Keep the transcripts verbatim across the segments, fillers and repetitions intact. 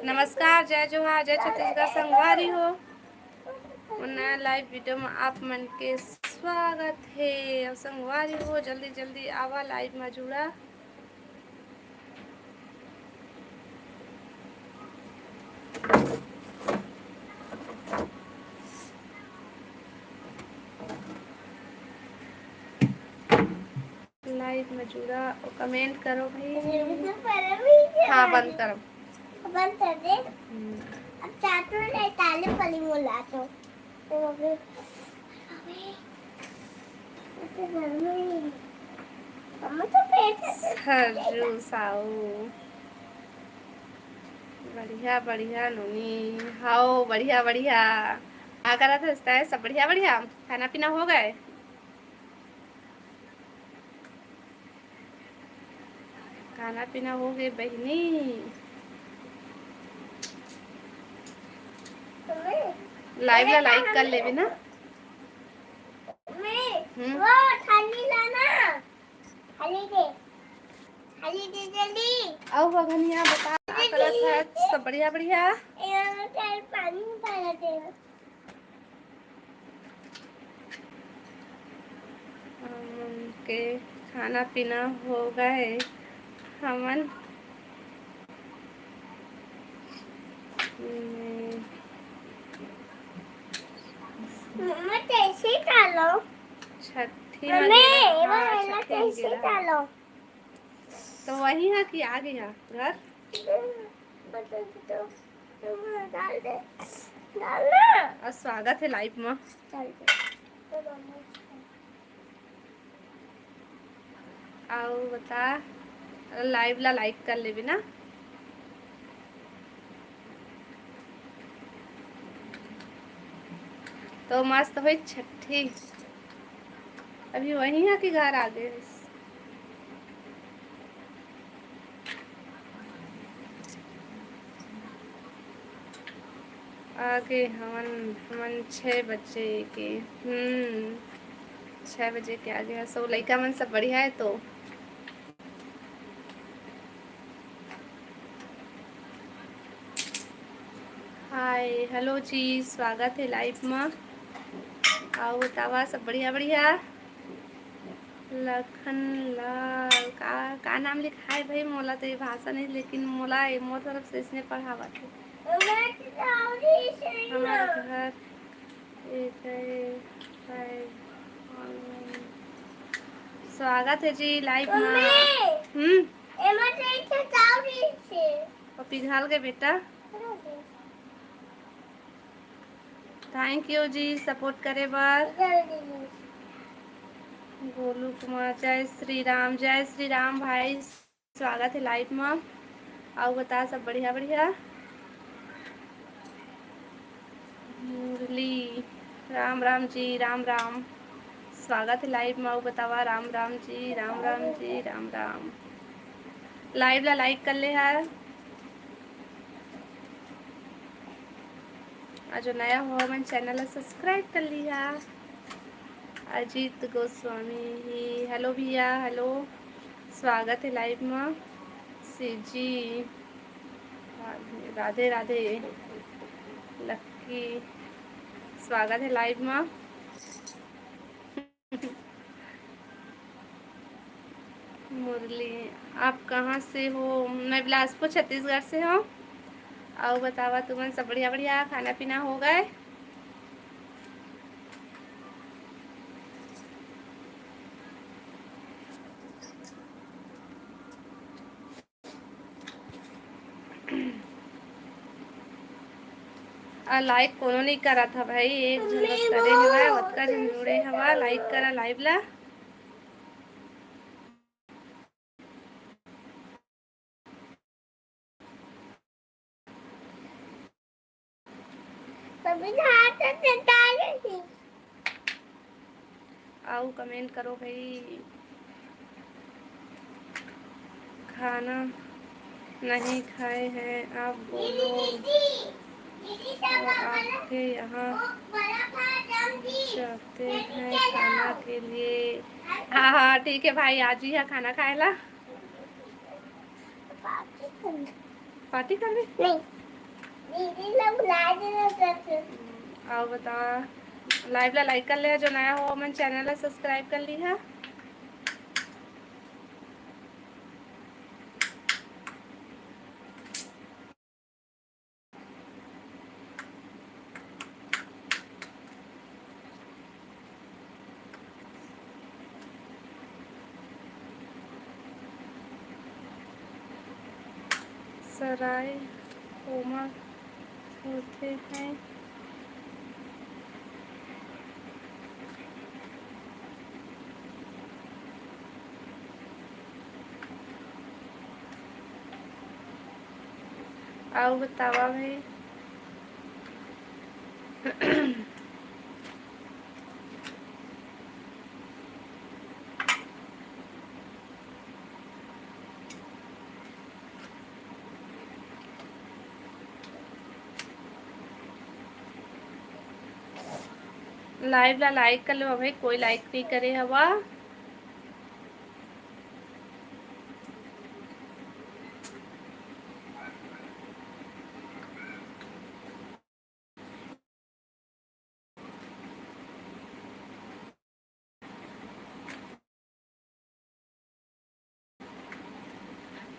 नमस्कार, जय जोहार, जय छत्तीसगढ़ संगवारी हो। और नया live video में आप मन के स्वागत हे। और संगवारी हो, जल्दी जल्दी आवा, live में जुड़ा। Live में जुड़ा और comment करो भाई। हाँ, बंद करो। बंद कर दे। हम्म। अब चाटू ले ताले पली मुला तो। तो अबे, अबे, अबे गर्मी। मम्मा तो पेट सर्रू साऊ। बढ़िया, बढ़िया नोनी। हाओ, बढ़िया, बढ़िया। का करत हस तैं? सब बढ़िया, बढ़िया? खाना पीना हो गए? खाना पीना हो गए बहिनी? Live ला like कर लेबे ना। हम्म। वो थाली लाना। थाली दे। थाली दे जल्दी। आओ बघनिया, बता, का करत है? सब बढ़िया, बढ़िया? ए, पानी भरा दे। हमन के खाना पीना हो गए। हमन मम्मा, कैसे डालो? छठी मम्मी, मगेरा, हाँ, छठी मगेरा। डालो। तो वही है कि आ गया घर? डाल दे, डाल ना। और स्वागत है live में। डाल दे। आओ बता, live ला like कर लेबे ना। तो मस्त होई छठी। अभी वही है कि घर आ गए? आगे हमन, हमन छः बजे के, हम्म, छः बजे के आगे है। So, लइका मन सब बढ़िया है तो? Hi, hello जी, स्वागत है live में। आओ बतावा, सब बढ़िया, बढ़िया। लखन लाल का, का नाम लिखाय भाई? मोला तो ये भाषा नहीं, लेकिन मोला ये मोर तरफ से इसने पढ़ावत है। हमार घर एक है, है, online। स्वागत है जी live में। हम्म। पप्पी घाल के बेटा। Thank you जी support करे बर। गोलू कुमार, जय श्री राम, जय श्री राम भाई, स्वागत है live में। अउ बता, सब बढ़िया बढ़िया? मुरली, राम राम जी, राम राम, स्वागत है live में। अउ बतावा, राम राम जी, राम राम जी, राम राम। Live ला like कर ले हा। अउ जो नया हो, हमन channel ला subscribe कर लिहा। अजीत गोस्वामी ही, hello भैया, hello, स्वागत है live में। सीजी, राधे राधे। लक्की, स्वागत है live में। मुरली, आप कहाँ से हो? मैं बिलासपुर, छत्तीसगढ़ से हूँ। अउ बतावा, तुमन सब बढ़िया बढ़िया, खाना पीना हो गए? आ, like कोनो नहीं करत ह भाई, एक झन बस करे हवय, ओतका झन जुड़े हवय, like करा live ला। अउ comment करो भाई। खाना नहीं खाए हैं आप, बोलो। और आपके यहाँ जाते हैं खाना के लिए। हाँ, हाँ, ठीक है भाई, आ जइहा खाना खाए ला। पार्टी कर ले। नहीं। दीदी ला बुला देना सच। अउ बता, live ला like कर ले, जो नया हो मन channel ला subscribe कर ली है। सराय कोमा होथे हैं। अउ बतावा भाई। Live ला like कर लो भाई, कोई like नहीं करे हवा।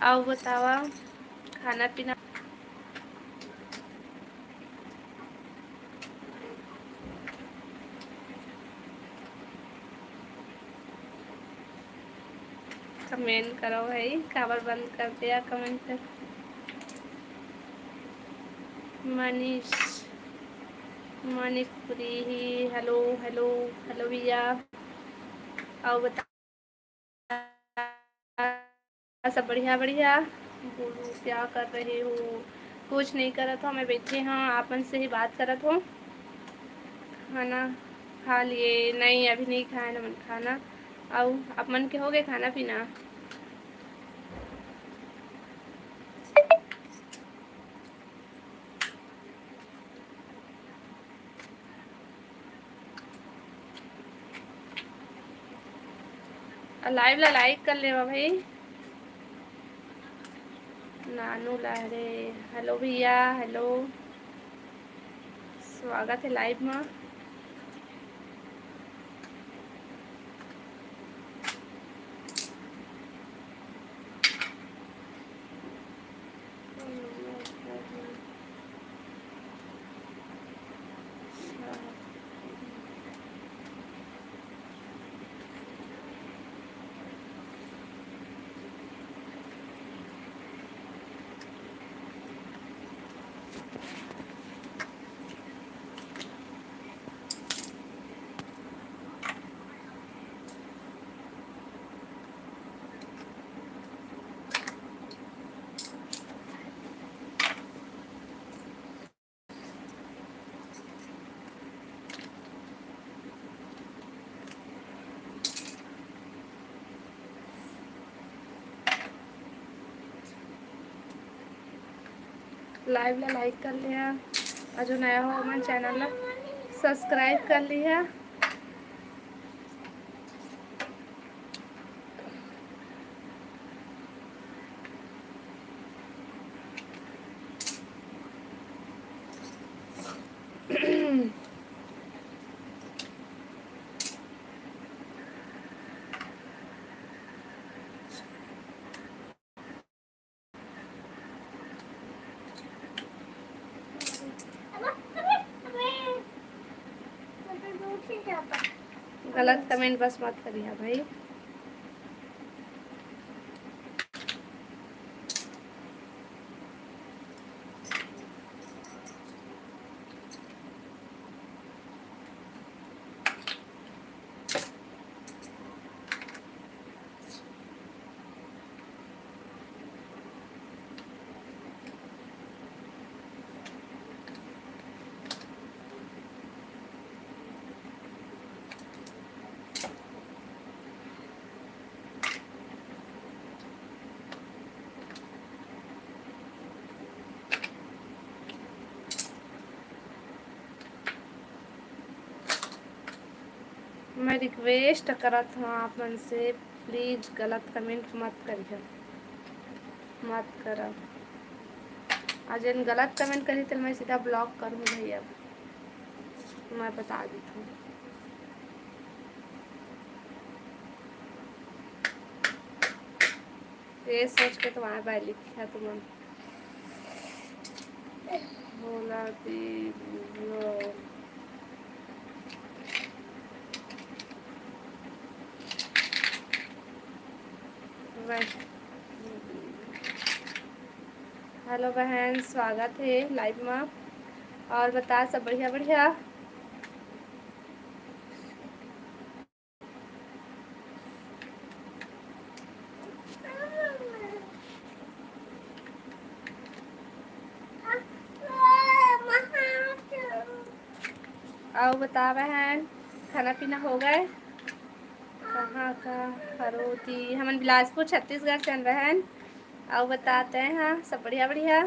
अउ बतावा, खाना पीना। Comment करो भाई, काबर बंद कर दिया comment कर। मनीष, मनीष पुरी ही, hello, hello, hello भैया। अउ बता, सब बढ़िया, बढ़िया। बोलू, क्या कर रहे हो? कुछ नहीं करत हो, मैं बैठे हाँ, आप मन से ही बात करत हो। खाना खा लिए? नहीं, अभी नहीं खाए ना मन खाना। अउ आप मन के हो गए खाना पीना? Live ला like कर लेवा भाई। नानू लहरे, hello भैया, hello, स्वागत है live में। Live ला like कर लिया, अउ जो नया हो मन channel ला subscribe कर लिया। गलत comment बस मत करिया भाई। मैं request करत हूँ आप मन से, please गलत comment मत करिहा, मत करा। आज जेन गलत comment करी, तेला मैं सीधा block करूँ भैया, मैं बता देती हूँ। ये सोच के तो आए बाय लिखा तुमन। बोला दी, बोलो। बस। हेलो बहन, स्वागत है live में। और बता, सब बढ़िया बढ़िया? अउ बता बहन, खाना पीना हो गए? कहाँ का हरो ती? हमन बिलासपुर, छत्तीसगढ़ से हन बहन। अउ बता तैं, हाँ, सब बढ़िया बढ़िया?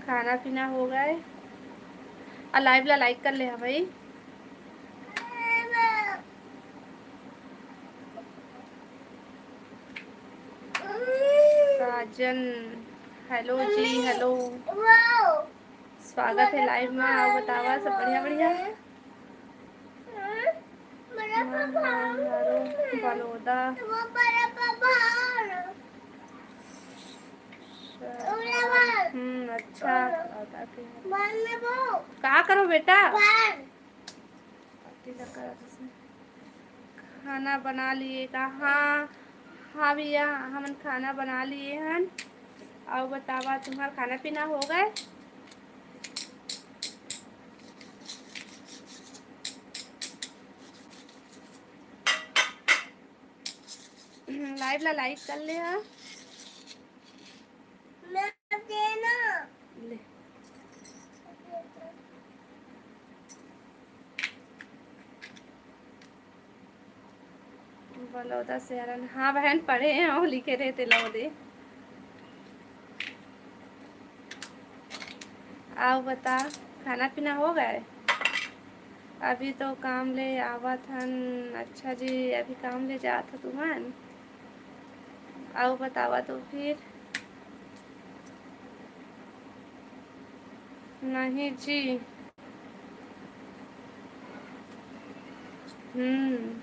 खाना पीना हो गए, अउ live ला like कर ले हा भाई। साजन, हेलो जी, हेलो, स्वागत है live में। अउ बतावा, सब बढ़िया बढ़िया? बलौदा। हम्म, अच्छा, बलौदा के। का करो बेटा? खाना बना लिए का? हाँ, हाँ भैया, हमन खाना बना लिए हन। अउ बतावा, तुम्हार खाना पीना हो गए? Live ला like कर ले हा। ले। बलौदा से हरन। हाँ बहन, पढ़े हैं, वो लिखे रहे थे, लो दे। अउ बता, खाना पीना हो गए? अभी तो काम ले आवत हन। अच्छा जी, अभी काम ले जात हो तुमन? अउ बतावा तो फिर। नहीं जी। हम्म।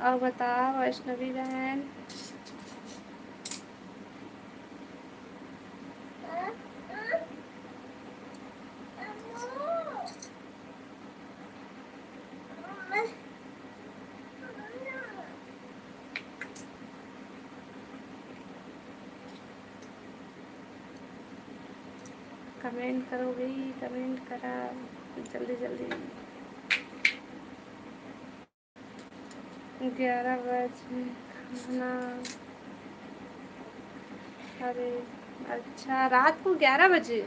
अउ बता वैष्णवी बहन। Comment करो भाई, comment करा जल्दी जल्दी। ग्यारह बजे खाना। अरे अच्छा, रात को ग्यारह बजे?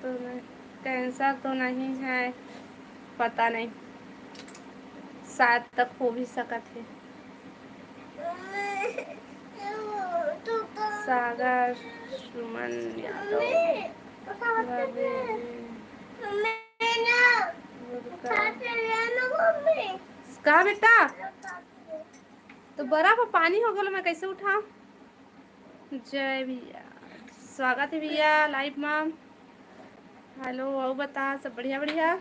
तो नहीं, कैंसर तो नहीं है, पता नहीं, शायद तक हो भी सकत है। सागर सुमन यादव। का बेटा? तो बड़ा पानी हो गल, मैं कैसे उठाऊं? जय भैया, स्वागत है भैया live में। हेलो, अउ बता, सब बढ़िया बढ़िया?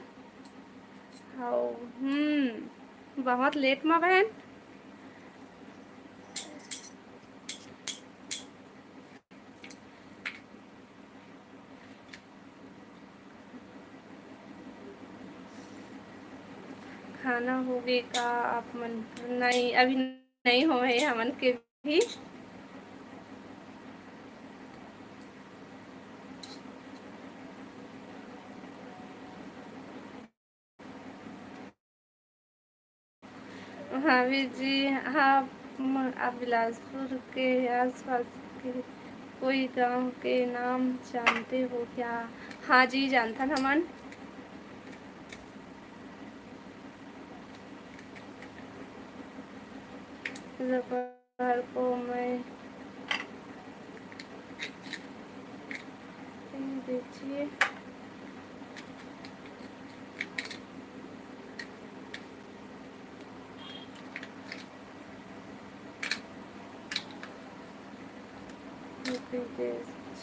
हव, हम्म, बहुत late में बहन। खाना हो गए का आप मन? नहीं, अभी नहीं होए हमन के भी। महावीर जी, आप, आप बिलासपुर के आसपास के कोई गांव के नाम जानते हो क्या? हाँ जी, जानथन हमन। दोपहर को मैं देखिए।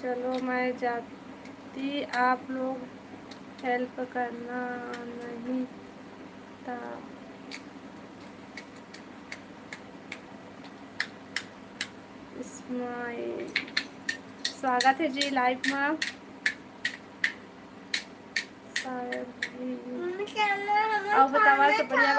चलो, मैं जाती, आप लोग हेल्प करना नहीं था। स्माइल, स्वागत है जी लाइव में। शायद भी। अउ बतावा, सब बढ़िया?